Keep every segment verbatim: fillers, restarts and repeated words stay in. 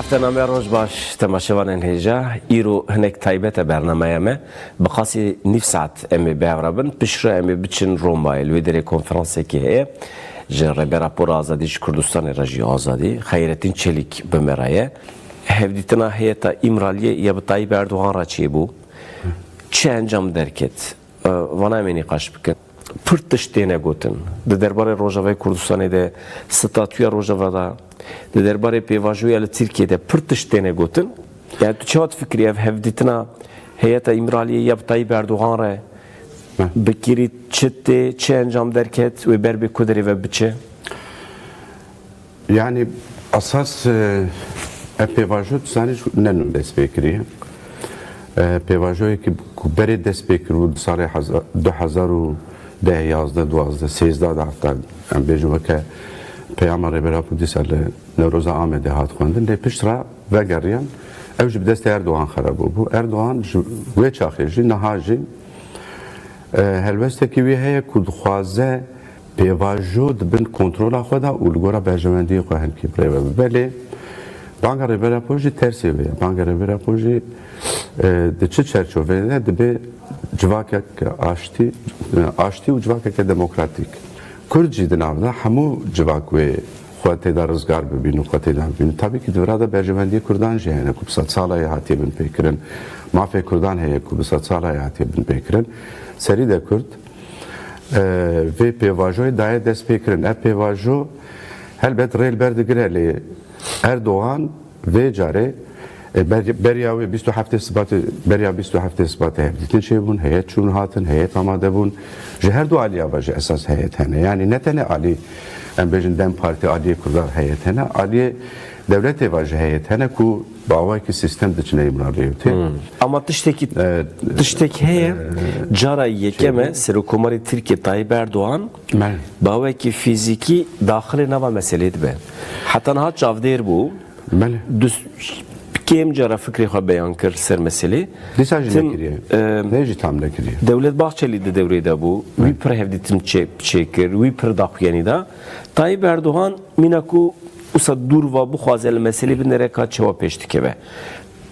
Heftename roj baş, temaşevanên hêja. Îro hinek taybet e bernameya me. Bi qasî nîv saet em ê bi hev re bin. Piştre em ê biçin Romayê. Li wê derê konferansekê heye. Ji Rêbera Pora Azadî, ji Kurdistanê re jî azadî. Xeyretîn Çelîk bi me re ye. Hevdîtina heyeta Îmraliyê ya bi Tayyip Erdogan re çêbû. Çi encam derket? E, vana em ê nîqaş bikin. Pir tişt têne gotin. Di derbarê Rojavayê Kurdistanê de, statûya Rojava de, di derbarê pêvajoya li Tirkiyê de pir tişt têne gotin. Yani tu çawa difikirî ev hevdîtina heyeta Îmraliyê ya bi Tayyip Erdogan re Heh. bikirî, çi tê, çi encam derket, wê ber bê ku derê ve biçe? Yani esas, e, ev pêvajo tu zanî ji ne nû dest pê kiriye. E, pêvajoyekî ku berê dest pê kiribû di salê heza-, du hezar û deh, yazdeh, duwazdeh, sêzdeh de heta em bêjin weke peyama Rêber Apo dîsa li Newroza Amedê hat xwendin. Lê pişt re vegeriyan, ew jî bi destê Erdogan xera bûbû. Erdogan ji wê çaxê jî niha jî, e, helwestekî wî heye ku dixwaze pêvajo di bin kontrola xwe de û li gora berjewendiyê xwe hinkî bi rê ve bibe. Lê banga Rêber Apo jî tersê wê ye. Banga Rêber Apo jî, e, di çi çerçoveyê de dibe civakek aştî, e, aştî û civakeke demokratîk. Kurd jî di nav de hemû civak wê xwe tê de rizgar bibîn û xwe tê de bibîn. Tabî ki di vira de berjewendiyê Kurdan jî hene ku bi sedsala ye hatiye binpêkirin. Mafê Kurdan heye ku bi sedsala ye hatiye binpêkirin. Serî de Kurd, e, vê pêvajoyê daye destpêkirin. Ev pêvajo helbet rê li ber digire, lê Erdogan vê carê, e, ber-, beriya wê bîst û heftê Sibatê, beriya bîst û heftê Sibatê hevdîtin çêbûn, heyet çûn hatin, heyet amade bûn. Ji her du aliya ve jî esas heyet hene. Yani ne tenê alî, em bêjin DEM Partî, aliyê Kurdan heyet hene, aliyê dewletê ve jî heyet hene ku bi awayekî sîstem diçine Îmraliyê. Hmm. Ama tiştekî, e, tiştek heye, e, cara yekem e, Serokkomarê Tirkiye Tayyip Erdogan, me, bi awayekî fîzîkî daxilê nava meselê dibe. Heta niha çavdêr bû. Belê. Dus-, kêm cara fikrê xwe beyan kir ser meselê. Dîsa jî Tim, nekiriye. e, Hê jî tam nekiriye. Dewlet Bahçelî di dewrê de bû. Wî Belê. pir hevdîtin çê-, çêkir, wî pir daxuyanî da. Tayyip Erdogan mîna ku wisa dûr va bixwaze li meselê binêre ka çawa pêş dikeve.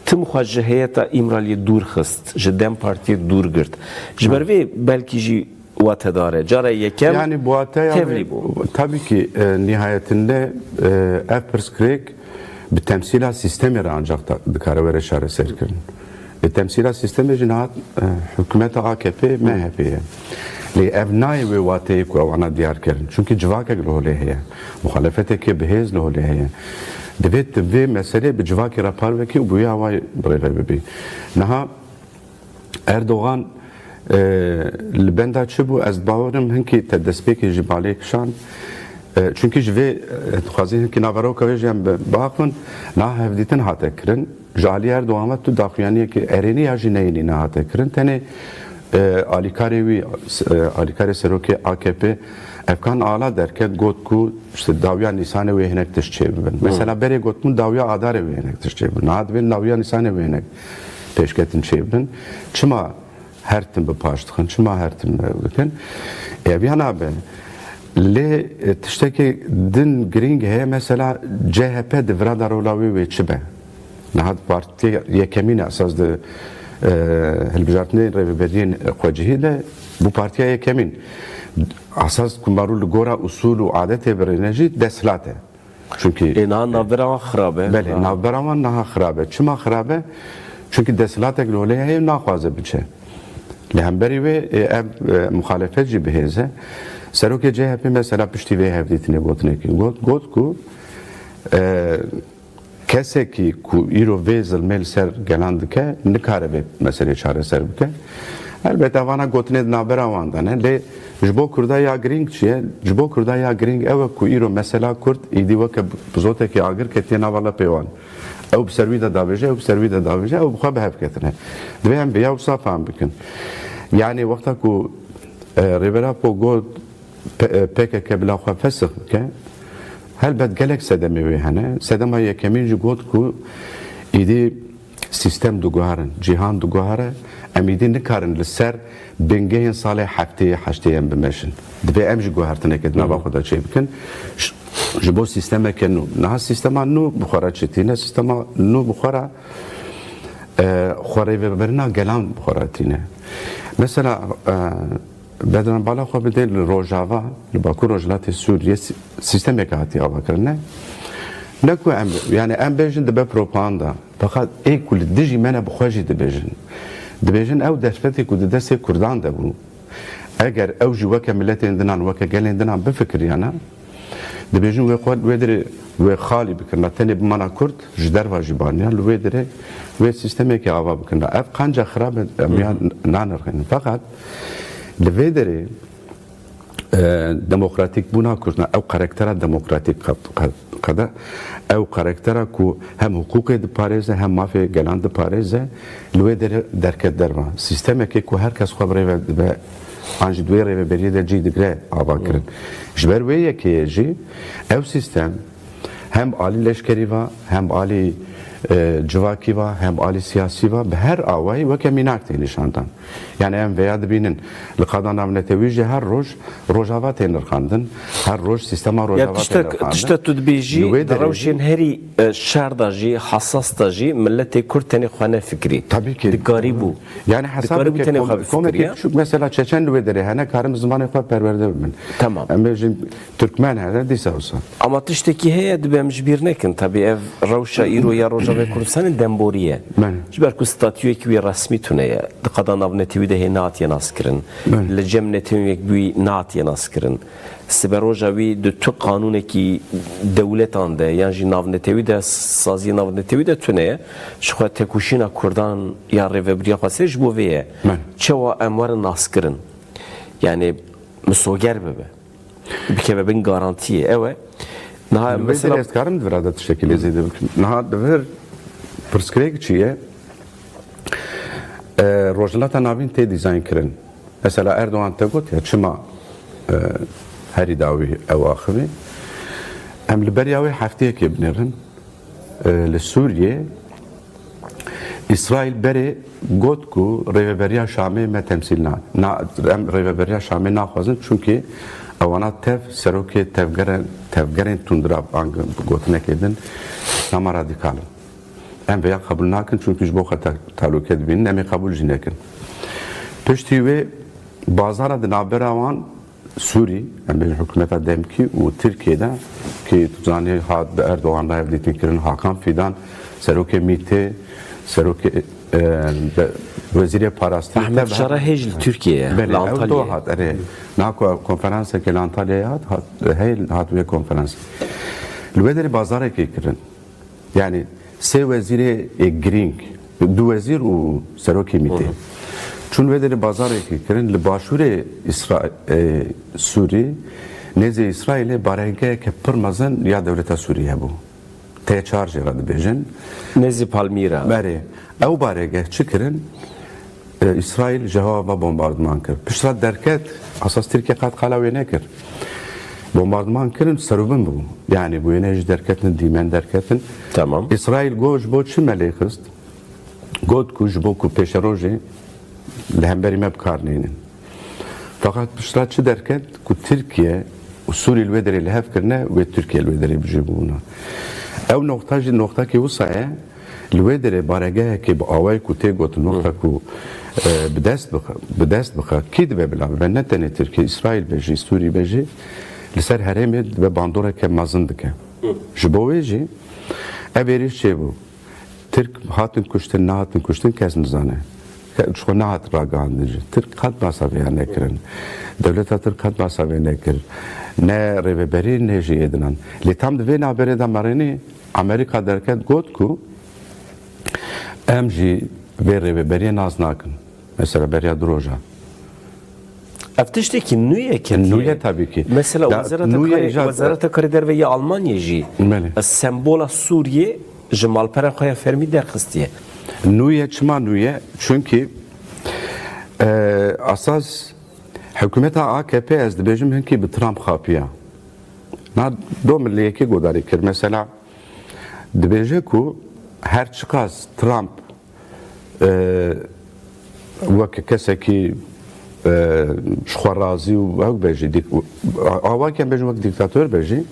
Tim xwe ji heyeta Îmraliyê dûr xist, ji DEM Partiyê dûr girt. Ji ber vê belkî jî watedar e. Cara yekem Yani bu wateya tevlî bû. Tabii ki, e, nihayetinde, e, ev pirsgirêk bi temsîla sîstemê re ancak da-, dikare were çareserkirin. E, temsîla sîstemê jî niha, e, hikûmeta A K P, M H P ye. Lê ev nayê wê wateyê ku ewana diyar kirin. Çünkü civakek li holê heye. Muxalefetekê bi hêz li holê heye. Divê tu vê meselê bi civakê re parve kî û bi wê awayî bi rê ve bibî. Niha Erdogan, e, li benda çi bû? Ez bawerim hinkî te destpêkê ji malê kişand. E, çunkî ji vê, e, dixwazî hinkî naveroka wê jî em bi-, biaxivin, niha hevdîtin hate kirin. Ji alî Erdogan ve tu daxuyaniyekî erênî ya jî neyênî nehate kirin. Tenê, e, alîkarê wî, e, alîkarê serokê A K P Efkan Ala derket, got ku işte dawiya Nîsanê wê hinek tişt çêbibin. Mesela berê gotbûn dawiya Adarê wê hinek tişt çêbibin. Niha divê dawiya Nîsanê wê hinek pêşketin çêbibin. Çima her tim bi paş dixin? Çima her tim dikin? Ev ya nabe. Lê, e, tiştekê din girîng heye, mesela C H P di vira de rola wê wê çi be? Niha partiya yekemîn e esas di, e, hilbijartinên rêveberiyên xwecihî de bû partiya yekemîn. Esas ku marû li gora usul û adetê birêne jî desthilat e. Çünkü Ê, niha navbera wan xirab e. Belê, Ha. navbera wan niha xirab e. Çima xirab e? Çünkü desthilatek li holê heye û naxwaze biçe. Li hemberî wê, e, ev, e, muxalefet jî bi hêz e. Serokê C H P mesela piştî vê hevdîtinê gotinekî got, got ku, e, kesekî ku îro vê zilmê li ser gelan dike, nikare vê meselê çareser bike. Elbette vana gotinê di navbera wan de ne, lê ji bo Kurda ya girîng çi ye? Ji bo Kurda ya girîng ew e ku îro mesela Kurd îdî weke bizotekî agir ketiye nava lepê wan. Ew bi ser wî de davêje, ew bi ser wî de davêje, ew bi xwe bi hev ketine. Divê em vêya wisa fam bikin. Yani wexta ku, e, Rêber Apo got, P-, P K K bila xwe fesix bike. Helbet gelek sedemê wê hene. Sedema yekemîn jî got ku îdî sîstem diguherin, cîhan diguhere, em îdî nikarin li ser bingehên salê heftê yê, heştê yê em bimeşin. Divê em jî guhertinekê di nava xwe de çêbikin. Ş-, Ji bo sîstemeke nû. Niha sîstema nû bi xwe re çi tîne? Sîstema nû bi xwe re, e, xwerêvebirina gelan bi xwe re tîne. Mesela, e, Bedran bala xwe bidê li Rojava, li Bakur Rojhilatê Sûriyê sî-, sîstemeke hatiye avakirin. Ne, ne ku em, yani em bêjin dibe propaganda. Feqet ê ku li dijî me ne bi xwe jî dibêjin. Dibêjin ew derfetê ku di destê Kurdan de bû. Eger ew jî weke miletên dinan, weke gelên dinan bifikiriyana, dibêjin wê xwe wê dirê wê xalî bikirina, tenê bimana Kurd, ji derva jî baniya, li wê dirê wê sîstemekê ava bikirina. Ev qenca xirab e, em ya nanirxînin. Feqet li vê derê, e, demokratîk bûna Kurdan, ew karaktera demokratîk qe-, qe-, qede, ew karaktera ku hem hiqûqê diparêze, hem mafê gelan diparêze, li wê derê derket derva. Sîstemekê ku her kes xwe bi rêve dibe, an jî di wê rêveberiyê de cî digire ava kirin. Ji ber wê yekê ye jî ew sîstem hem alî leşkerî va, hem alî, e, civakî va, hem alî siyasî va, bi her awayî weke mînak tê nîşandan. Yani em vêya dibînin, li qada navnetewî jî her roj Rojava tê nirxandin, her roj sîstema Ya Rojava tê tiştek, nirxandin. Tiştek tu dibêjî, Li wê di derê rewşên herî, e, şer de jî, hesas de jî, milletê Kurd tenê xwe nefikirî. Tabii ki. Dikarî bû. Yani hesab Dikarî bû bike tenê kom-, xwe bifikirî, komekî ya? Küçük mesela Çeçen li wê derê hene, karim zimanê xwe perwerde bibin. Tamam. Em bêjin Türkmen hene, dîsa wisa. Ama tiştekî heye, dibe em ji bîr nekin. Tabii ev rewşa îro ya Rojavayê Kurdistanê demborî ye. Belê. Ji ber ku statuyekî wî resmî tune ye. Di qada navnetewî de hê nehatiye naskirin. Belê. Li cem netewên yekbûyî nehatiye naskirin. Siberoja wî di tu qanûnekî dewletan de yan jî navnetewî de, saziyê navnetewî de tune ye. Ji xwe tekoşîna Kurdan ya Rêvebiriya Xweser ji bo vê ye. Belê. Çawa em werin naskirin? Yani misoger bibe. Bikeve bin garantiyê. Ew e. Niha Li vê mesela derê ez dikarim di vira de tiştekî lê zêde bikim. Niha di vir pirsgirêk çi ye? E, Rojhilata Navîn tê dîzayn kirin. Mesela Erdogan te got ya çima, e, herî dawî ew axivî. Em li beriya wê hefteyekê binêrin. E, li Sûriyê Îsraîl berê got ku rêveberiya Şamê me temsîl na, na, em rêveberiya Şamê naxwazin, çunkî ewana tev serokê tevgerên, tevgerên tundra, an gotinekê din, Îslama radîkal in. Em vêya qebûl nakin, çunkî ji bo xwe te-, tehlûke dibînin, em ê qebûl jî nekin. Piştî wê bazara di navbera wan Sûrî, em bêjin hikûmeta demkî û Tirkiyê de, kî tu zanî hat bi Erdogan re hevdîtin kirin, Hakan Fidan, serokê MÎT'ê, serokê, e, de, wezîrê parastî, Ehmed tev Şara hê jî li Tirkiyeyê ye, Belê, li ew Antalyayê. Do hat, erê. Niha ku konferansekê li Antalyayê hat, hat, hey, hat wê konferansê. Li wê derê bazarekê kirin. Yani sê wezîrê ê girîng, du wezîr û serokê MÎT'ê. Hı hı. Çûn wê derê bazarekê kirin, li başûrê Îsra-, e, Sûrî, nêzê Îsraîlê baregeheke pir mezin ya dewleta Sûrî hebû. T çar jê re dibêjin. Nêzî Palmîra. Berê, ew baregeh çi kirin? E, Îsraîl ji hewa ve bombardiman kir. Piştre derket, esas Tirkiye qet qala wê nekir. Bombardiman kirin, serûbin bû. Yani wêne jî derketin, dîmen derketin. Tamam. Îsraîl got ji bo çi me lê xist? Got ku ji bo ku pêşerojê li hemberî me bi kar neynin. Feqet piştre çi derket ku Tirkiye û Sûrî li wê derê li hev kirine, wê Tirkiye li wê derê bi cî bûna. Ew noqta jî noqtakê wisa ye, li wê derê baregehekê bi awayî ku tê gotin, wexta ku, e, bi dest bixe, bi dest bixe, kî dibe bila bibe? Ne tenê Tirkiye, Îsraîl be jî, Sûrî be jî, li ser herêmê dibe bandoreke mezin dike. Hı. Ji bo wê jî ev êrîş çêbû. Tirk hatin kuştin, nehatin kuştin, kes nizane. Ke-, ji xwe nehat ragihandin jî. Tirk qet behsa vê ya nekirin. Dewleta Tirk qet behsa vê nekir. Ne rêveberî, ne jî êdinan. Lê tam di vê navberê de merênî Amerîka derket got ku em jî vê rêveberiyê nas nakin. Mesela beriya du roja. Ev tiştekî nû ye ketiye. Nû ye tabii ki. Mesela Ya, wezareta nû ye karê, îca- wezareta karê derve ya Almanyayê jî Belê. sembola Sûriyê ji malpera xwe ya fermî derxistiye. Nû ye, çima nû ye? Çünkü, e, esas hikûmeta A K P, ez dibêjim, hinkî bi Trump xapiya. Na do min li yekê godarî kir. Mesela dibêje ku her çiqas Trump, e, weke kesekî e, ji xwe razî û ew bejî, dik-, awakî em bêjin wek dîktator bejî,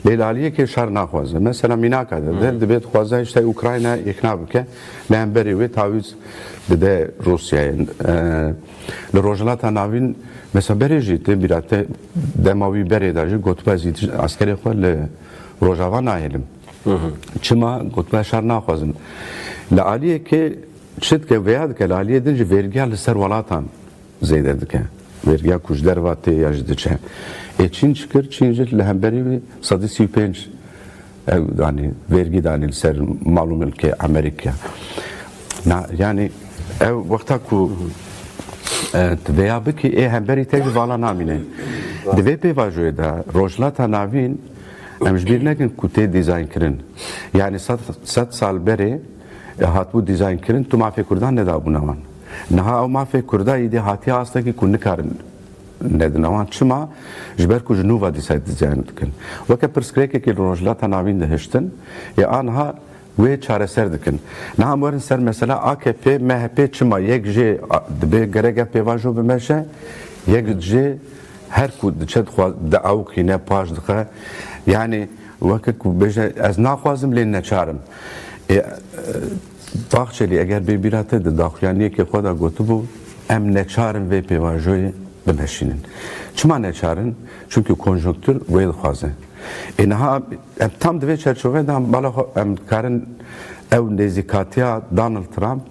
lê li aliyekê şer naxwaze. Mesela mînaka de, de, dibê dixwaze işte Ukrayna îqna bike, li hemberî wê tawîz dide Rûsyayê. E, li Rojhilata Navîn, mesela berê jî tê bîra te, dema wî berê de jî gotibe ez îtiş-, eskerê xwe li Rojava nahêlim. Çima? Gotibe şer naxwazim. Li aliyekê çi dike, vêya dike, li aliyê din jî vergiya li ser welatan zêde dike. Vergiya ku ji derva tê ya jî diçe. Ê Çîn çi kir? Çîn jî li hemberî wî sedî sî û pênc ew danî, vergî danî li ser mal û milkê Amerîka. Na, yanî ew wexta ku, e, tu vêya bikî, ê hemberî te jî vala namîne. Di vê pêvajoyê de Rojhilata Navîn, em ji bîr nekin ku tê dîzaynkirin. Yanî sed, sed sal berê, e, hatibû dîzaynkirin, tu mafê Kurdan nedabûna wan. Niha ew mafê Kurda îdî hatiye astekî ku nikarin nedine wan. Çima? Ji ber ku ji nû ve dîsa dîzayn dikin. Weke pirsgirêkekî li Rojhilata Navîn dihiştin, ê aniha wê çareser dikin. Niha em werin ser mesela A K P, M H P çima? Yek jê, a, dibê gerek ev pêvajo bimeşe, yek jê her ku diçe dixwa-, diawqîne, paş dixe. Yanî weke ku bêje, ez naxwazim lê neçar im. Ê, e, Baxçelî eger bê bîra te di daxuyaniyekê xwe de gotibû, em neçar in vê pêvajoyê bimeşînin. Çima neçar in? Çimkî konjonktur wê dixwaze. Ê niha em tam di vê çerçoveyê de em bala xwe, em dikarin ew nêzîkatiya Donald Trump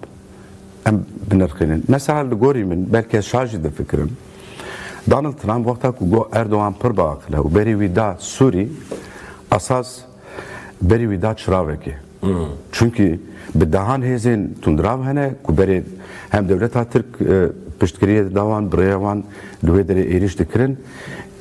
em binirxînin. Mesela li gorî min, belkî ez şaş jî difikirim. Donald Trump wexta ku got Erdogan pir biaqil e û berî wî da Sûrî, esas berî wî da çiravekê. Çimkî bi dehan hêzên tundrav hene ku berê hem dewleta Tirk, e, piştgiriyê da wan, bi rêya wan li wê derê êrîş dikirin.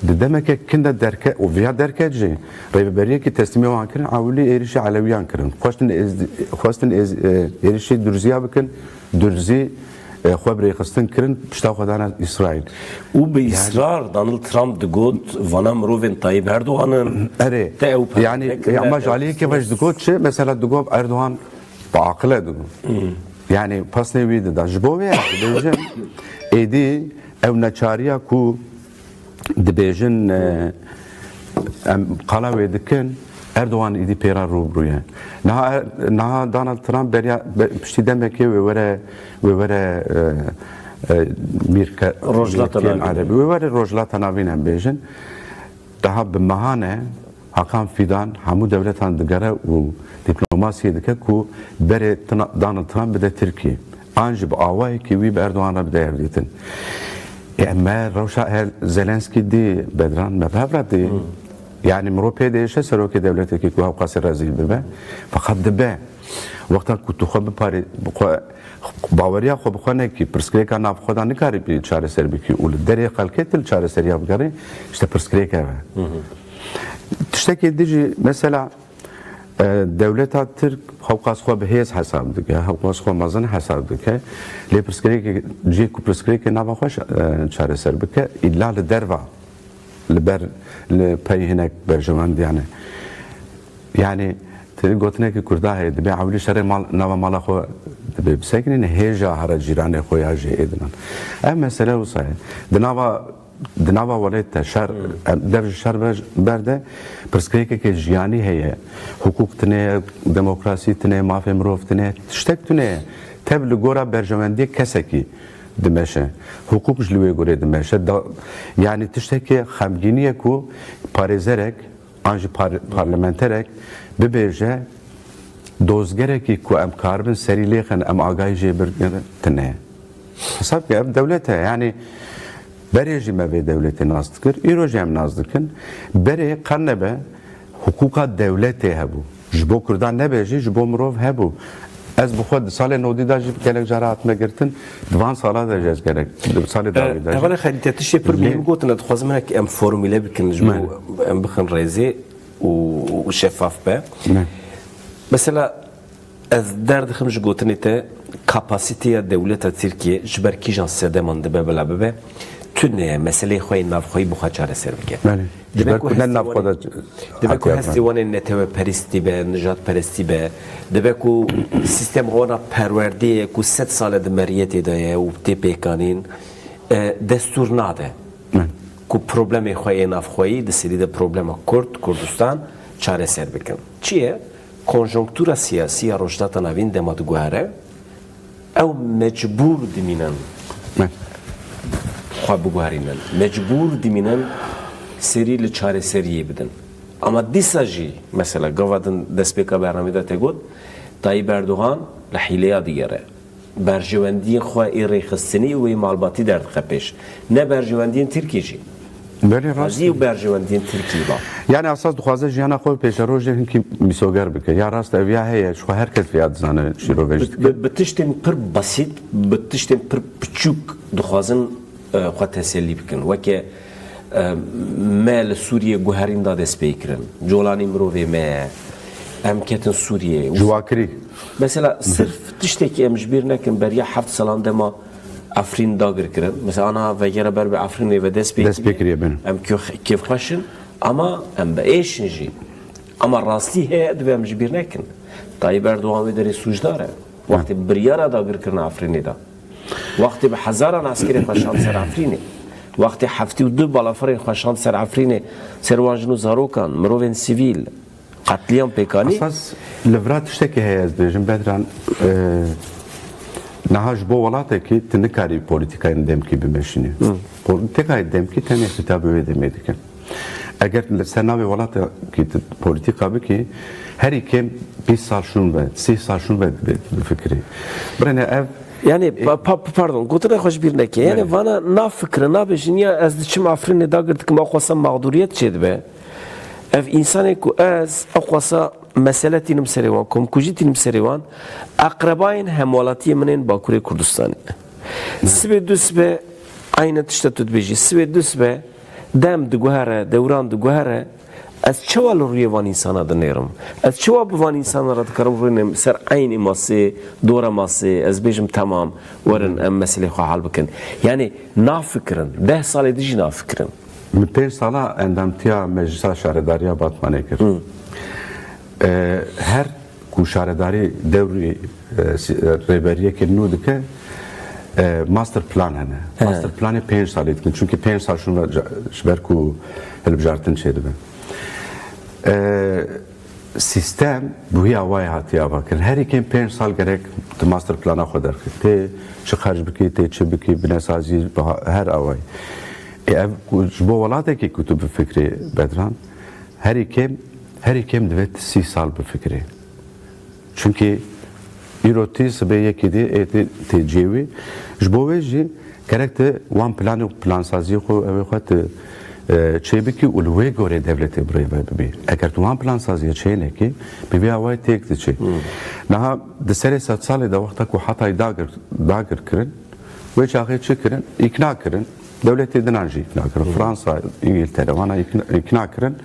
Di demeke kin de derke-, û viya derket jî rêveberiyekî teslîmê wan kirin, ewilî êrîşî Elewiyan kirin. Xwestin êz-, xwestin êz-, e, êrîşî Durziya bikin, Durzî, e, xwe bi rêxistin kirin, pişta xwe dana Îsraîl. Û bi Yanî îsrar Donald Trump digot, vana mirovên Tayyip Erdogan in. Erê, Te ew yanî, pere ya, me ji aliyekê ve jî digot çi? Mesela digot Erdogan biaqil e digot. Yanî pesnê wî dida. Ji bo vê ez dibêjim, êdî ew neçariya ku dibêjin, e, em qala wê dikin, Erdogan îdî pê re rû bi rû ye. Niha, niha Donald Trump beriya, be-, piştî demekê wê were, wê were, e, e, mîrke-, Rojhilata Mîrkên Navîn. Erebî, wê were Rojhilata Navîn em bêjin. Daha bi mehan e, Hakan Fidan hemû dewletan digere û dîplomasiyê dike ku berê tina-, Donald Trump bide Tirkiyê. An jî bi awayekî wî bi Erdogan re bide hevdîtin. Ê, me rewşa her Zelenskî dî, Bedran, me bi hev re dî. Yanî mirov pê diêşe serokê dewletekî ku hewqasê rezîl bibe. Feqet dibe. Wexta ku tu xwe biparê, bi xwe, baweriya xwe bi xwe nekî, pirsgirêka nav xwe de nikarî bi çareser bikî û li derê xelkê tu li çareseriya bigerî, işte pirsgirêk ev e. Tiştekê dijî, mesela, e, dewleta Tirk hewqas xwe bi hêz hesab dike, hewqas xwe mezin hesab dike. Lê pirsgirêkê, cihê ku pirsgirêkê nava xwe şa-, e, çareser bike, îlla li derva, li ber, li pey hinek berjewendiyan e. Yanî, tu gotinekî Kurda heye, dibê ewilî şerê mal, nava mala xwe dibê bisekinîne, hêja here cîranê xwe ya jê êdinan. Ev mesele wisa ye. Di nava, di nava welêt de şer, em, dev ji şer ber, berde, pirsgirêkeke jiyanî heye. Hiqûq tune ye, demokrasî tune ye, mafê mirov tune ye, tiştek tune ye. Tev li gora berjewendiyê kesekî dimeşe. Hiqûq ji li wê gorê dimeşe. Da, yanî tiştekê xemgînî ye ku parêzerek, an jî par-, parlamenterek bibêje, dozgerekî ku em karibin serî lêxin, em agahî jê bigirin, tune ye. Hesab ke ev dewlet e, yanî berê jî me vê dewletê nas dikir, îro jî em nas dikin. Berê qe nebe hiqûqa dewletê hebû. Ji bo Kurdan nebe jî, ji bo mirov hebû. Ez bi xwe di salê nodî de jî gelek cara hatime girtin, di van sala de jî ez gelek, di salê dawî de jî. Hevalê Xelîl, te tiştê pir muhîm gotin, ez dixwazim hinek em formûle bikin, ji bo em bixin rêzê û, û şefaf be. Ne. Mesela, ez derdixim ji gotinê te, kapasîteya dewleta Tirkiye ji ber kîjan sedeman dibe bila bibe, tune ye meseleyê xwe yê navxweyî bi xwe çareser bike. Belê. Ji ber ku ne navxwe de Dibe ku hestê wan ê neteweperîstî be, nijadperestî be, dibe ku sîstema wan a perwerdeyê ku sed sal e di meriyetê de ye û tê pêkanîn, e, destûr nade ku problemê xwe yê navxweyî di serî de problema Kurd, Kurdistan çareser bikin. Çi ye? Konjonktura siyasî ya Rojhilata Navîn dema diguhere, ew mecbûr dimînin xwe biguherînin. Mecbûr dimînin serî li çareseriyê bidin. Ama dîsa jî, mesela, gava din destpêka bernamê de te got, Tayyip Erdogan li hîleya digere. Berjewendiyên xwe ê rêxistinî û ê malbatî derdixe pêş. Ne berjewendiyên Tirkî jî. Belê, rast. Xwezî û berjewendiyên Tirkî ba. Yani esas dixwaze jiyana xwe pêşerojê hinkî mîsoger bike. Ya rast ev ya heye, ji xwe her kes viya dizane şîrovej dike. Bi, bi, bi tiştên pir basît, bi tiştên pir piçûk dixwazin, e, xwe tesellî bikin. Weke, e, me li Sûriyê guherîn da dest pê kirin. Colanî mirovê me ye. Em ketin Sûriyê. Ji wakirî. Mesela, sirf tiştekî em ji bîr nekin, beriya heft salan dema Efrîn dagir kirin. Mesela, ana vegera ber bi Efrînê ve dest pê Dest pê kiriye. Kiriye, belê. Em kêf-, kêfxweş in, ama em bi êş in jî. Ama rastî heye, divê em ji bîr nekin. Tayyip Erdogan wê derê sûcdar e. Wextê biryara dagirkirina Efrînê da. Wextê bi hezaran eskerê xwe şand ser Efrînê. Wextê heftê û du balafirên xwe şand ser Efrînê, ser wan jin û zarokan, mirovên sivîl, qetlîam pêk anî. Esas li vira tiştekî heye, ez dibêjim, Bedran, e, niha ji bo welatekî tu nikarî polîtîkayên demkî bimeşînî. Hı. Polîtîkayê demkî tenê xîtabê wê demê dike. Eger li ser navê welatekî tu polîtîka bikî, herî kêm bîst sal şûn be, sî sal şûn be bi-, bifikirî. Birêne ev Yani, pa-, pa-, pardon, gotina xwe ji bîr neke. Yani, Belê. Vana nafikirin, nabêjin ya ez diçim Efrînê dagir dikim, ew xwesa mexdûriyet çêdibe. Ev însanê ku ez, ew xwesa mesele tînim serê wan, komkujî tînim serê wan, eqrebayên hemwelatiyê min ên Bakurê Kurdistanê. Sibê du sibe, eyne tişta tu dibêjî, sibê du sibe, dem diguhere, dewran diguhere, ez çawa li rûyê van însana dinêrim? Ez çawa bi van însana re dikarim rûnêm ser eynî masê, dora masê, ez bêjim, temam, werin em meselê xwe hal bikin. Yani nafikirin, deh salê din jî nafikirin. Min pênc sala endamtiya Meclisa Şaredariya Batmanê kir. Hı. E, her ku şaredarî dewrî, e, si-, e, rêberiyekê nû dike, e, master plan hene. He. Master planê pênc salî dikin. Çunkî pênc sal şûn ve ca-, ji ber ku hilbijartin çêdibe. E, sîstem bi wî awayê hatiye avakirin. Herî kêm pênc sal gerek tu master plana xwe derxî. Tê çi xerc bikî, tê çi bikî, binesazî, bi ha-, her awayî. E, ev ku ji bo welatekî ku tu bifikirî, Bedran, herî kêm, herî kêm divê tu sî sal bifikirî. Çunkî îro tî sibê yekê dî ê tê, tê cihê wî. Ji bo wê jî gerek tu wan plan û plansaziyê xwe, ew ê xwe tu, e, çê bikî û li wê gorê dewletê bi rê ve bibî. Eger tu wan plansaziyê çê nekî, bi vê awayî têk diçî. Hmm. Niha di serê sedsalê de wexta ku Hatay dagir, dagir kirin, wê çaxê çi kirin? Îkna kirin. Dewletê dinan jî îkna kirin. Hı. Fransa, Îngiltere, wana îkna, îkna kirin.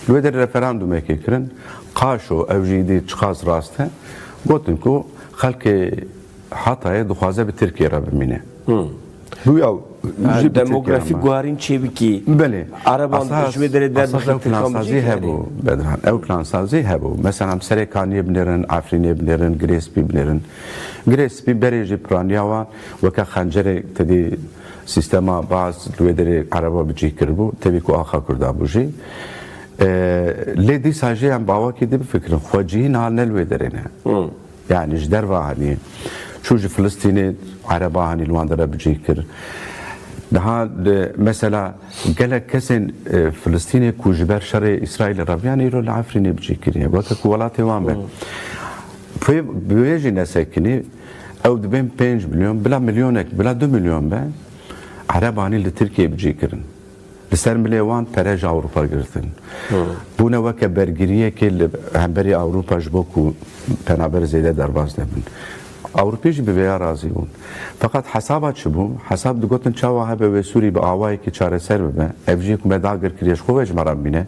Li wê derê referandumekê kirin. Qaşo, ew jî dî çiqas rast e. Gotin ku xelkê Hatayê dixwaze bi Tirkiyê re bimîne. Hı. Bu ya Ha, jî bi Tirkiye demografîk re ma. Guharîn çê bikî. Belê. Ereban Esas, ji wê derê esas derdixe ew Tirkan plansazî bicî hebû, Bedran. Ew plansazî hebû. Mesela em Serê Kaniyê binêrin, Efrînê binêrin, Girê Spî binêrin. Girê Spî berê jî piraniya wan weke xencerê tedî Sîstema Baas li wê derê Ereba bi cih kiribû, tevî ku axa Kurda bû jî. E, lê dîsa jî em bi awakî dî bifikirin, xwecihî niha ne li wê derê ne. Hmm. Yani ji derve hanî, çû ji Filistînê Ereba hanî li wan dere bi cih kir. Niha li, mesela gelek kesên, e, Filistînê ku ji ber şerê Îsraîlê reviyan îro li Efrînê bi cih kiriye. Weke ku welatê wan be. Hmm. Pê, bi wê jî nesekinî, ew dibên pênc milyon, bila milyonek, bila du milyon be. Erebanî li Tirkiyê bi cî kirin. Li ser milê wan pere ji Ewropa girtin. Hı. Bûne weke bergiriyekê li hemberî Ewropa ji bo ku penaber zêde derbas nebin. Ewropî jî bi vêya razî bûn. Feqet hesaba çi bû? Hesab digotin çawa hebe wê Sûrî bi awayekî çareser bibe. Ev jî ku me dagir kiriye ji xwe ve ji me re bimîne.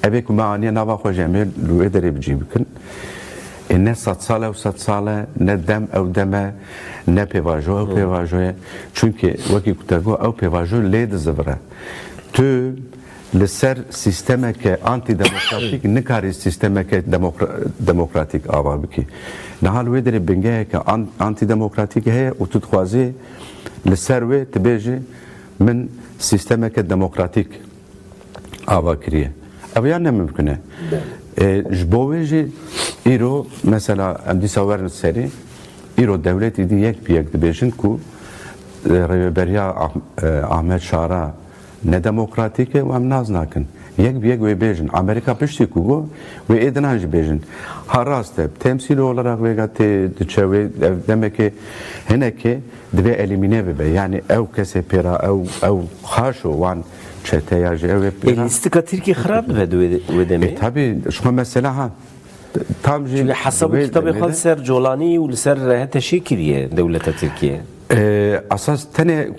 Ev ê ku me aniye nava xwe jî em ê li wê derê bi cî bikin. Ê ne sed sal e, ew sed sal e, ne dem ew dem e, ne pêvajo ew Hı. pêvajo ye. Çunkî wekî ku te got, ew pêvajo lê dizivire. Tu li ser sîstemeke antîdemokratîk nikarî sîstemeke demokra-, demokratîk ava bikî. Niha li wê derê bingeheke an-, antîdemokratîk heye û tu dixwazî li ser wê tu bêjî min sîstemeke demokratîk ava kiriye. Ev ya ne mimkun e. E, ji bo wê jî îro mesela em dîsa werin serî, îro dewletî dî yek bi yek dibêjin ku, e, rêveberiya Ah-, e, Ahmet Şara ne demokratîk e û em nas nakin. Yek bi yek wê bêjin. Amerîka piştî ku got, wê ê dinan jî bêjin. Ha rast e, temsîlî olarak vêga tê diçe wê, ev demekê hinekê divê elîmîne bibe. Yani ew kesê pêra, ew, ew xaşo wan çeteya ji ew ê pêra. Lîstika Tirkiyê xirab dibe di wê, wê demê. E, tabii, ji xwe mesela ha. Tam jî Çünkü hesab û wê kitabê demê xwe de li ser Colanî û li ser H T Ş'ê kiriye dewleta Tirkiye. E, esas tenê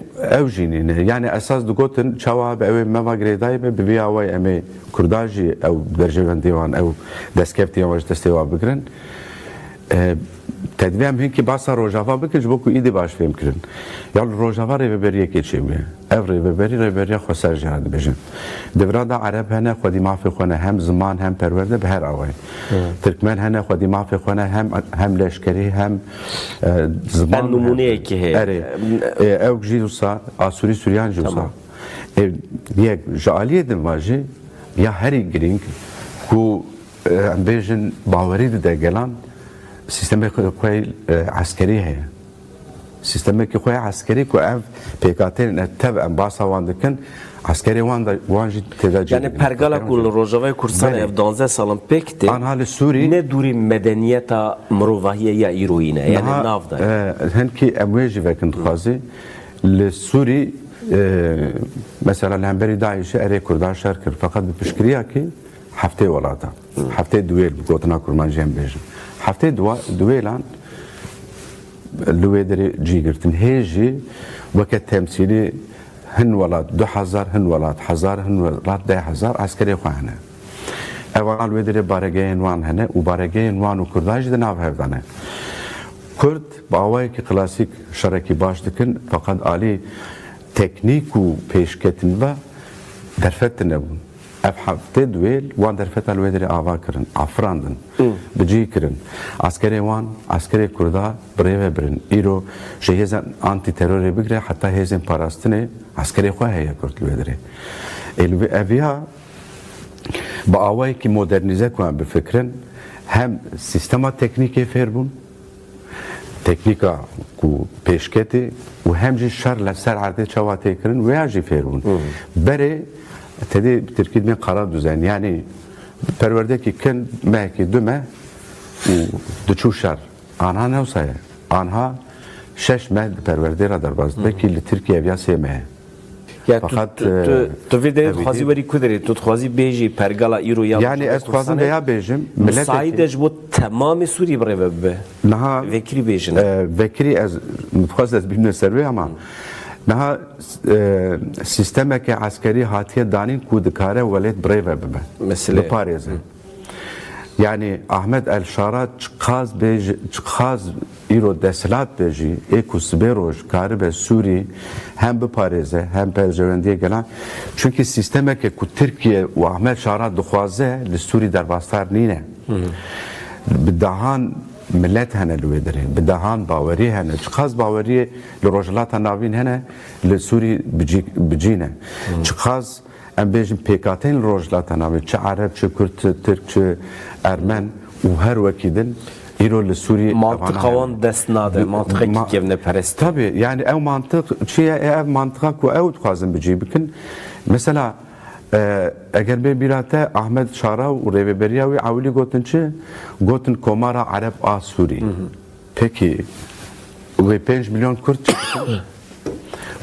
ew jî nîne. Yani esas digotin çawa be ew ê meva girêdayî be, bi vî awayî em ê Kurda jî ew berjewendiyê wan, ew destkeftiyê wan ji destê wan bigirin. E, te divê em hinkî basa Rojava bikin, ji bo ku îdî baş fêm kirin. Ya li Rojava rêveberiyekê çêbûye. Ev rêveberî, rêveberiya xweser jî re dibêjin. Di vira de Ereb hene, xwedî mafê xwe ne, hem ziman hem perwerde bi her awayî. Tirkmen hene, xwedî mafê xwe ne, hem, hem leşkerî hem, e, ziman. Em hem nûmuneyekê heye. Erê. E, ew jî wisa, Asûrî Suryan jî wisa. Tamam. E, yek, ji aliyê din ve jî ya herî girîng ku, e, em bêjin bawerî dide gelan, sîstemê xwe, xwe, e, eskerî heye. Sîstemekî xwe eskerî ku ev pêkhateyên tev em basa wan dikin, eskerê wan da, wan jî tê de cî Yani dikin. Pergala ku li Rojavayê Kurdistanê Belê. Ev duwazdeh salan pêk tê, Anha li Sûrî ne dûrî medeniyeta mirovahiyê ya îroyî ne, yani Niha, nav de. E, hinkî em wê jî vekin dixwazî. Li Sûrî, e, mesela li hemberî DAIŞ'ê erê Kurdan şer kir. Feqet bi piştgiriya kî heftê welata. Heftê duwêl bi gotina kurmancî em bêjin. Heftê duwa-, duwêlan li wê derê cî girtin. Hê jî weke temsîlî hin welat du hezar, hin welat hezar, hin welat deh hezar eskerê xwe hene. Evana li wê derê baregehên wan hene û baregehên wan û Kurdan jî di nav hev de ne. Kurd bi awayekî klasîk şerekî baş dikin, feqet alî teknîk û pêşketin ve derfet tune bûn. Ev heftê duwêl wan derfeta li wê derê ava kirin, afirandin, bi cî kirin. Askerê wan, askerê Kurda bi rê ve birin. Îro ji hêzên antîterorê bigire heta hêzên parastinê askerê xwe heye Kurd li wê derê. Ê li vê, ev ya bi awayekî modernîze ku em bifikirin, hem sîstema teknîkê fêr bûn, teknîka ku pêşketê û hem jî şer li ser erdê çawa tê kirin, wêya jî fêr bûn. Berê, te dê bi tirkî dibên qara düzen, yanî perwerdekî kin mehekî du meh û diçû şer. Anha ne wisa ye. Anha şeş meh di perwerdê re derbas dibe, ki li Tirkiye ev ya sê meh e. Ya tu, Fakat, tu, tu, e, tu vê derê dixwazî werî ku derê, tu dixwazî bêjî pergala îro ya Yani ez dixwazim veya bêjim, miletê müsait e ji bo temamê Sûrî bi rê ve bibe. Niha, Vekirî bêjin. E, vekirî ez, dixwaz ez bînim ser wê ama niha, e, sîstemeke eskerî hatiye danîn ku dikare welêt bi rê ve bibe. Mesele. Biparêze. Yani Ahmet El Şara çiqas bêj-, çiqas îro desthilat be jî, ê ku sibê roj karibe Sûrî hem biparêze, hem berjewendiyê gelan. Çünkü sîstemeke ku Tirkiye û Ahmet Şara dixwaze li Sûrî derbasdar nîne. Bi dehan milet hene li wê derê, bi dehan bawerî hene. Çiqas baweriyê li Rojhilata Navîn hene, li Sûrî bi cî-, bi cî ne. Çiqas Em bêjin pêkhateyên li Rojhilata Navîn, çi Ereb, çi Kurd, çi Tirk, çi Ermen û her wekî din, îro li Sûrî Mantiqa evana wan hene. dest nade, Bi-, mantiqekî ma-, kevneperest. Tabii, yani ew mantiq çi ye? E, ev mantiqa ku ew dixwazin bi cî bikin. Mesela, e, eger bê bîra te Ahmed Şara û rêveberiya wî ewilî gotin çi? Gotin Komara Ereb a Sûrî. Peki, wê pênc milyon Kurd çi bikin?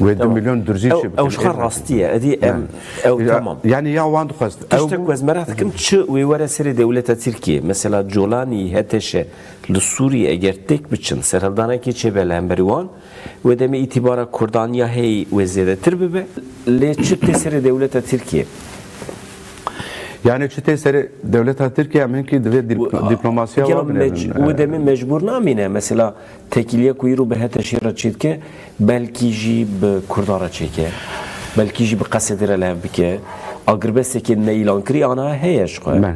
Wê du Tamam. milyon Durzî Ew, çi bikin? ew ji xwe Ê rastî ye. Edî em, Yani. ew Ya, tamam. yani ya wan dixwest. Tiştek Ew ku ez meraq dikim, çi wê were serê dewleta Tirkiye? Mesela Colanî, H T Ş, li Sûriyê eger têk biçin, serhildanekê çêbe li hemberî wan, wê demê îtîbara Kurdan ya hey wê zêdetir bibe. Lê çi tê serê dewleta Tirkiye? Yani çi tê serê dewleta Tirkiye, em hinkî divê dip-, Û, diplomasiya gelo wan binêrin. mec-, wê demê mecbûr namîne. Mesela tekîliya ku îro bi H T Ş'ê re çêdike, belkî jî bi Kurdan re çêke. Belkî jî bi Qesedê re li hev bike. Agirbestekê neîlankirî ana heye ji xwe. Bele.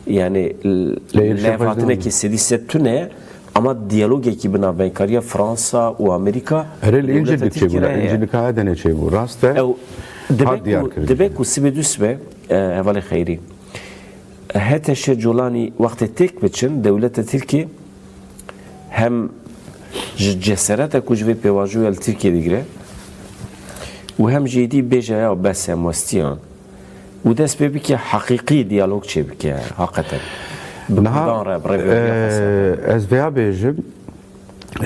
Yani l-, Lê êrişê xwe ji levhatinekî sedî sed tune Ama diyalogekî bi navbeynkariya Fransa û Amerîka Erê, li dewleta Încîlîk çêbû, Tirkiyê li re heye. Încîlîka Edenê çêbû. Rast e. Ew dibe Hat diyar ku, kir dibe jî. Ku sibê dû sibe, e, hevalê Xeyrî. H T Ş Colanî wextê têk biçin, dewleta Tirkiyê hem ji cesereta ku ji vê pêvajoya li Tirkiyê digire û hem jî êdî bêje ya bes e, em westiyan. Û dest pê bike heqîqî diyalog çêbike, heqeten. Bi Niha, Kurdan re, bi rêveberiya Xweser re. E, ez vêya bêjim,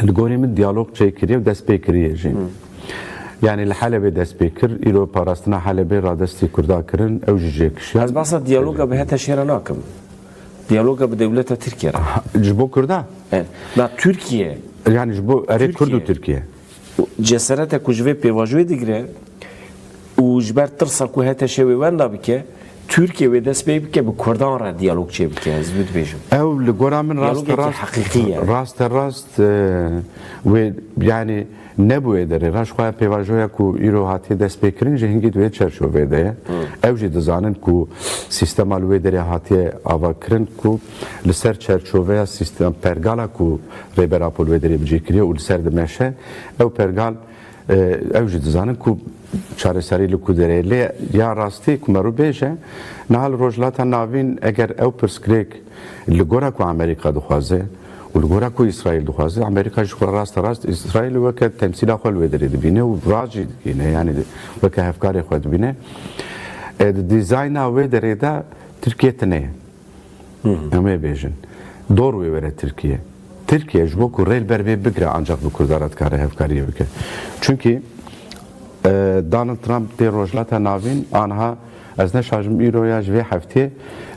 li gorî min diyalog çêkiriye û dest pê kiriye jî. Hı. Yani li Helebê dest pê kir, îro parastina Helebê radestî Kurda kirin, ew jî jê kişiyan. Ez behsa diyaloga bi H T Ş re nakim. Diyaloga bi dewleta Tirkiye re. Ha, ji bo Kurda? Evet. Na Tirkiye. Yani ji bo erê Kurd û Tirkiye. Tirkiye. Ceserete ku ji vê pêvajoyê digire û ji ber tirsa ku H T Ş wê wenda bike, Tirkiye wê dest pê bike bi Kurdan re diyalog çêbike, ez vê dibêjim. Ew li gora min rast Diyalogekî rast, heqîqî ye. Rast rast, e, wê, yani ne bi wê derê. Raşxwe pêvajoya ku îro hatiye destpêkirin ji hingî di wê çerçovê de ye. Hı. Ew jî dizanin ku sîstema li wê derê hatiye avakirin ku li ser çerçoveya sîstem pergala ku Rêber Apo li wê derê bicî kiriye û li ser dimeşe, ew pergal E, ew jî dizanin ku çareserî li ku derê. Lê ya rastî ku me rû bêje, niha li Rojhilata Navîn eger ew pirsgirêk li gora ku Amerîka dixwaze û li gora ku Îsraîl dixwaze, Amerîka jî xwe rast rast Îsraîl weke temsîla xwe li wê derê dibîne û rast jî dibîne, yanî weke hevkarê xwe dibîne. E, di dîzayna wê derê de Tirkiye tune ye. Hı hı. Em ê bêjin. Dor wê were Tirkiye. Tirkiye ji bo ku rê li ber vê bigire, ancak bi Kurdan re dikare hevkariyê bike. Çunkî, e, Donald Trump tê Rojhilata Navîn, aniha ez neşajim îro ya ji vê heftê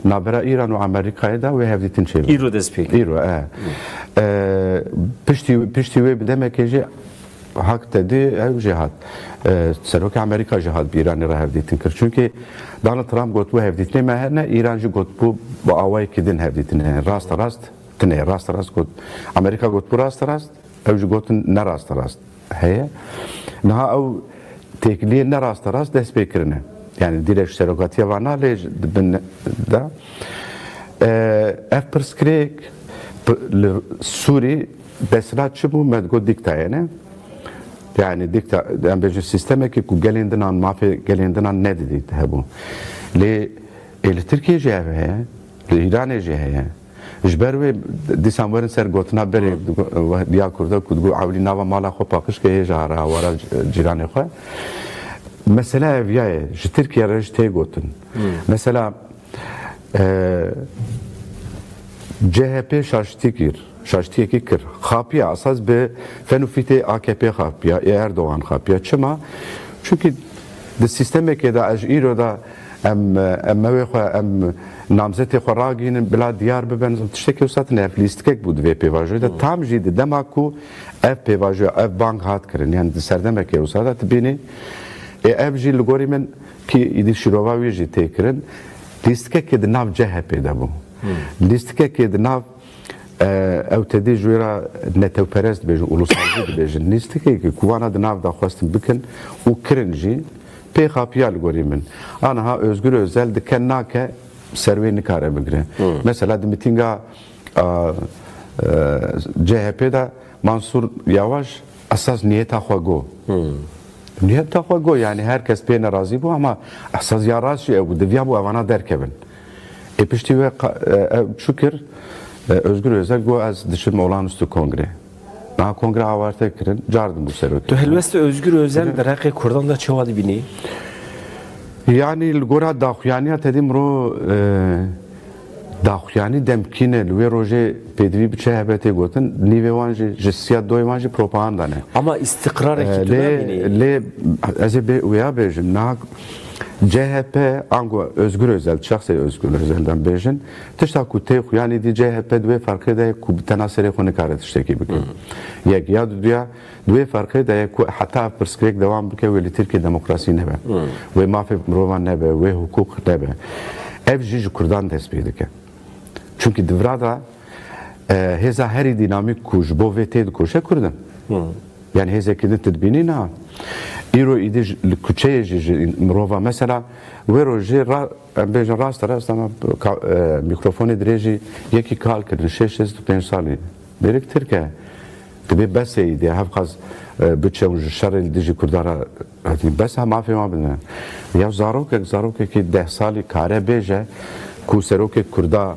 navbera Îran û Amerîkayê de wê hevdîtin çêbin. Îro dest pê kir. Îro, e. Hı. E, piştî, piştî wê bi demekê jî Hak te dî ew jî hat. E, Serokê Amerîka jî hat bi Îranê re hevdîtin kir. Çunkî Donald Trump got, "Bu hevdîtinê me hene." Îran jî got, "Bu bi awayekî din hevdîtin hene." Raste rast tune, raste rast got. Amerîka got, "Bu raste rast." Ew jî gotin, "Ne raste rast heye." Niha ew têkiliyê ne raste rast dest pê kirine. Yani direkt serokatiya vana lê ji, di bin de. E, ev pirsgirêk p-, li Sûrî Desla çi bû? Me digot dîkta ye, ne? Yani dîkta, em bêjin sîstemekê ku gelên dinan, mafê gelên dinan nedidît hebû. Lê ê li Tirkiyê jî ev heye, li Îranê jî heye. Ji ber wê dîsan werin ser gotina berê, Hmm. digo-, ya Kurda ku digo ewlî nava mala xwe paqij ke hêja re hawara c-, cîranê xwe. Mesela ev ya ye, ji Tirkiye re jî tê gotin. Hmm. Mesela E, C H P şaştî kir, şaştiyekî kir. Xapiya, esas bi fen û fîtê A K P xapiya, ê Erdogan xapiya. Çima? Çunkî di sîstemekê de ez îro de em, em mewê xwe, em namzetê xwe ragihînin, bila diyar bibin, tiştekî wisa tune, ev lîstikek bû di vê pêvajoyê de. Hmm. Tam jî di dema ku ev pêvajoya, ev bang hat kirin, yani di serdemekê wisa de tu bînî, ê, ev jî li gorî min kî îdî şîrova wî jî tê kirin. Lîstikekê di nav C H P de bû. Hmm. Lîstikekê di nav, e, ew tedî ji wê re netewperest dibêjin, ulusalcî dibêjin. Lîstikekê ku wana di nav de xwestin bikin û kirin jî, pê xapiya li gorî min. Aniha Özgür Özel dike nake, ser wê nikare bigire. Hmm. Mesela di mitînga, a, e, C H P de Mansur Yavaş esas niyeta xwe got. Hmm. Niyeta xwe got, yani her kes pê nerazî bû, ama esas ya rast jî ew bû. Diviya bû evana derkevin. Ê piştî wê qa-, e, ew çû kir, e, Özgür Özel got, "Ez diçim olağanüstü kongre." Niha kongre awarte kirin, cardin bû serokê. Tu helwestê Özgür Özel di reqê Kurdan de çawa dibînî? Yani li gora daxuyaniya tedî miro, e, daxuyanî demkî ne, li wê rojê pêdivî bi çi hebe tê gotin, nîvê wan jî, ji siya doyê wan jî propaganda ne. Ama îstiqrarekî E, tu lê, nabînî? Lê ez ê bê, wêya bêjim, niha C H P ango Özgür Özel, şexsê Özgür Özel'den bêjin, tişta ku tê xuyanî dî C H P di wê ferqê de ye ku bi tena serê xwe nikare tiştekî bike. Hı. Yek, ya duduya, Di wê ferqê de ye ku heta ev pirsgirêk dewam bike, wê li Tirkiye demokrasî nebe. Hmm. Wê mafê mirovan nebe, wê hukuk nebe. Ev jî ji Kurdan dest pê dike. Çunkî di vira de, e, hêza herî dînamîk ku ji bo vê tê dikoşe Kurd in. Hmm. Yani hêzekî din tu dibînî na. Îro îdî ji, li kuçeyê jî ji mirova, mesela wê rojê ra-, em bêjin raste rast ama ka-, e, mîkrofonê dirêjî yekî kal kirin, şêst şêst û pênc salî. Mêrik Tirk e. Dibê besê îdî, hevqas, e, biçe û ji şerê li dijî Kurdan re, hatî bes e, mafê wan bidin. Ya zarokek, zarokekî deh salî kare bêje ku serokek Kurda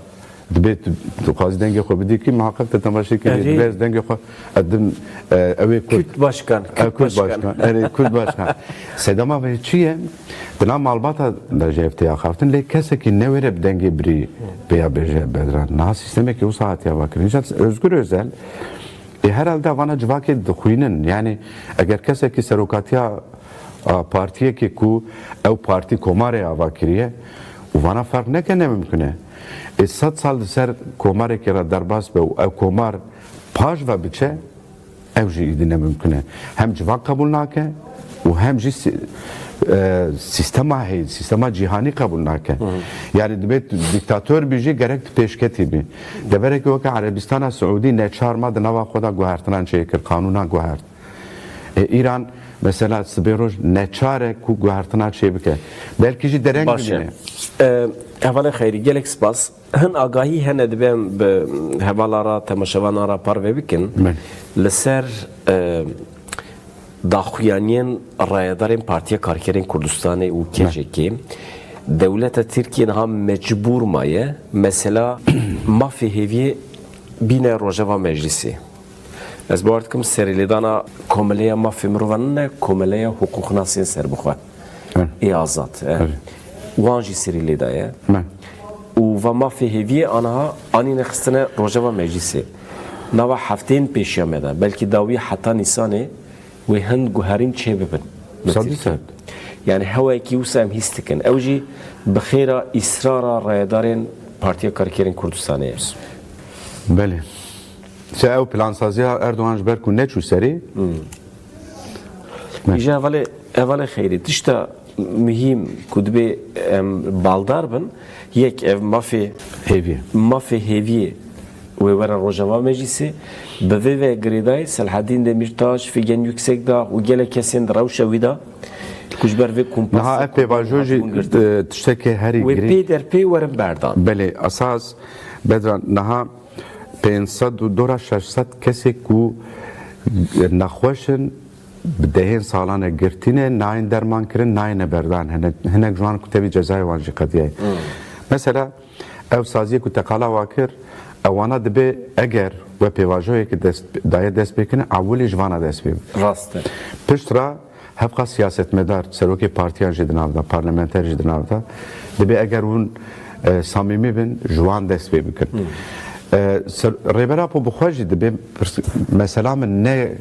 dibê tu, tu xwazî dengê xwe bidî kî, muheqeq te temaşe kirî, Erê. Dibê ez dengê xwe, ez dim, e, ew ê Kurd. Kürt başkan, Ew Kürt Kürt başkan. Başkan. Erê, Kürt başkan. Sedema vê çi ye? Di nav malbata de jî ev tê axaftin, lê kesekî newêre bi dengê birî pêya bêje Bedran. Niha sîstemekî wisa hatiye vekirin. Îcar Özgür Özel, ê herhalde vana civakê dixwînin. Yani eger kesekî serokatiya, a, partiyekê ku ew partî komarê ava kiriye û vana ferq neke, ne mimkun e. Ê sed sal di ser komarekê re derbas be û ew komar paş ve biçe, ew jî îdî ne mimkun e. Hem civak qebûl nake û hem jî si-, e, sîstema heyî, sîstema cîhanî qebûl nake. Hı hı. Yani dibê tu dîktator bî jî gerek tu pêşketî bî. Deverekî weke Erebistana Siûdî neçar ma di nava xwe de guhertinan çêkir, qanûnan guhert. E, Îran mesela sibê roj neçar e ku guhertina çêbike. Belkî jî dereng Baş e. bimîne. E, Hevalê Xeyrî, gelek spas. Hin agahî hene, divê em bi hevala re, temaşevana re parve bikin. Belê. Li ser, e, daxuyaniyên rayedarên Partiya Karkerên Kurdistanê û Belê. K C K'ê, dewleta Tirkiye niha mecbûr maye mesela mafê hêviyê bîne rojeva meclisê. Ez bawer dikim serîlêdana Komeleya Mafê Mirovan ne, Komeleya Hiqûqnasên Serbixwe. Hı. Ê azad, e. Hı. Wan jî serî lê daye. Hı. Û va mafê hêviyê aniha anîne xistine rojeva meclîsê. Nava hefteyên pêşiya me de, belkî dawî heta Nîsanê wê hin guherîn çêbibin. Sedî sed. Yani hewayekî wisa em hîs dikin. Ew jî bi xêra îsrara rayedarên Partiya Karkerên Kurdistanê ye. Belê. Se ew plansaziya Erdogan ji ber ku neçû serî? Hmm. Ne. Îja hevalê, hevalê Xeyrî, tişta muhîm ku dibê em baldar bin, yek ev mafê Hêviyê. Mafê hêviyê wê were Rojava Meclîsê, bi vê ve girêdayî Selhedîn Demîrtaş, Figen Yüksekdağ û gelek kesên di rewşa wî de ku ji ber vê kumpasê Niha ev pêvajo jî, hatibûn girtin. E, tiştekê herî Wê girîng. Pê der pê werin berdan. Belê, esas Bedran, niha pênc sed û dora şeş sed kesê ku nexweş in, bi dehên salan e girtî ne, nayên derman kirin, nayêne berdan. Hinek, hinek ji wan ku tevî cezayê wan jî qediyaye. Hmm. Mesela, ew saziyê ku te qala wa kir, ewana dibe eger we pêvajoyekê dest, daye dest pê kirin, ewilî ji vana dest pê bike. Rast e. Pişt re hevqa siyasetmedar, serokê partiyan jî di nav de, parlamenter jî di nav de, dibe eger hûn, e, samîmî bin, ji wan dest pê bikin. Hmm. E, ser, Rêber Apo bi xwe jî dibe pirs-, mesela min ne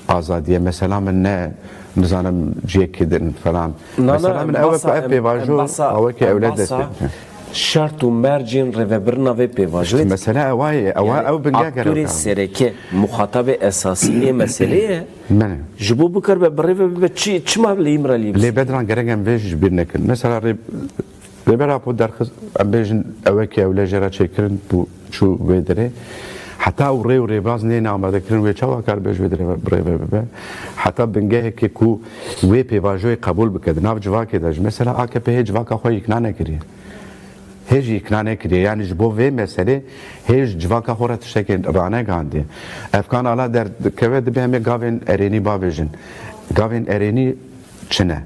azadiye, mesela min ne, nizanim ciyekî din falan. Na, na, Mesela min em ew behsa, ev em, pêvajo em behsa, awekî em ewle dest behsa pê bikin. Şert û mercên rêvebirina vê pêvajoyê. Mesela ewa ye, ewa Yani ew bingeh gerek aktorê e. Sereke, muxatabê esasî ê meselê ye. Belê. Ji bo bikaribe bi rê ve bibe çi, çima li Îmraliyê Lê bişî? Bedran gerek em vê jî ji bîr nekin. Mesela rê, Rêber Apo derxist, em bêjin ewekî ewle jê re çêkirin bû çû vê derê. Heta ew rê û rêbaz neyne amadekirin, wê çawa kar bê ji vê derê bi rê ve bibe? Heta bingehekê ku wê pêvajoyê qebûl bike di nav civakê de jî. Mesela A K P hê civaka xwe îkna nekiriye. Hê jî îkna nekiriye. Yani ji bo vê meselê hê ji civaka xwe re tiştekê ranegihandiye. Efkan Ala derdikeve dibe em ê gavên erênî bavêjin. Gavên erênî çi ne?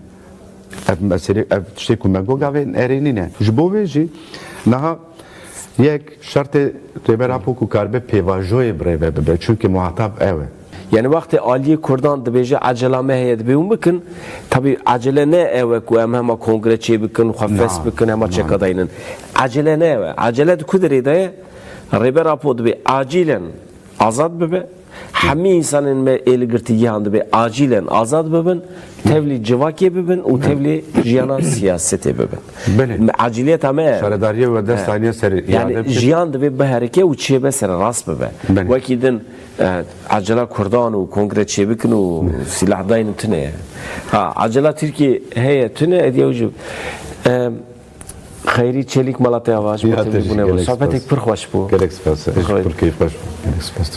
Ev meselê, ev tiştê ku me got gavên erênî ne. Ji bo vê jî niha yek şertê Rêber Apo ku karibe pêvajoyê bi rê ve bibe. Çunke muhatab ew e. Yani wextê aliyê Kurdan dibêje ecela me heye, dibê hûn bikin. Tabî ecele ne ew e ku em hema kongre çê bikin, xwe Na, fes bikin, hema na. Çekadayînin. Ecele ne ew e. Ecele di ku derê de ye? Rêber Apo dibê acilen azad bibe. Hemî însanên me ê li girtîgihan dibê acilen azad bibin, tevlî civakê bibin û tevlî jiyana siyasetê bibin. Belê. Me, aciliyeta me Şaredariyê we dest He. Daniye serê Yani îade bikin. Jiyan dibê biherike û çêbe sererast bibe. Belê. Wekî din, e, acela Kurdan û kongre çêbikin û silah daynin tune ye. Ha, acela Tirkiye heye tune, êdî ew jî, e, Xeyrî Çelîk mala te ava ji bo Ya te tevlî jî bûne bû. Gelek Sohbetek spas. Pir xweş bû. Gelek spas. Pir xweş. Pir keyfxweş bû. Gelek spas.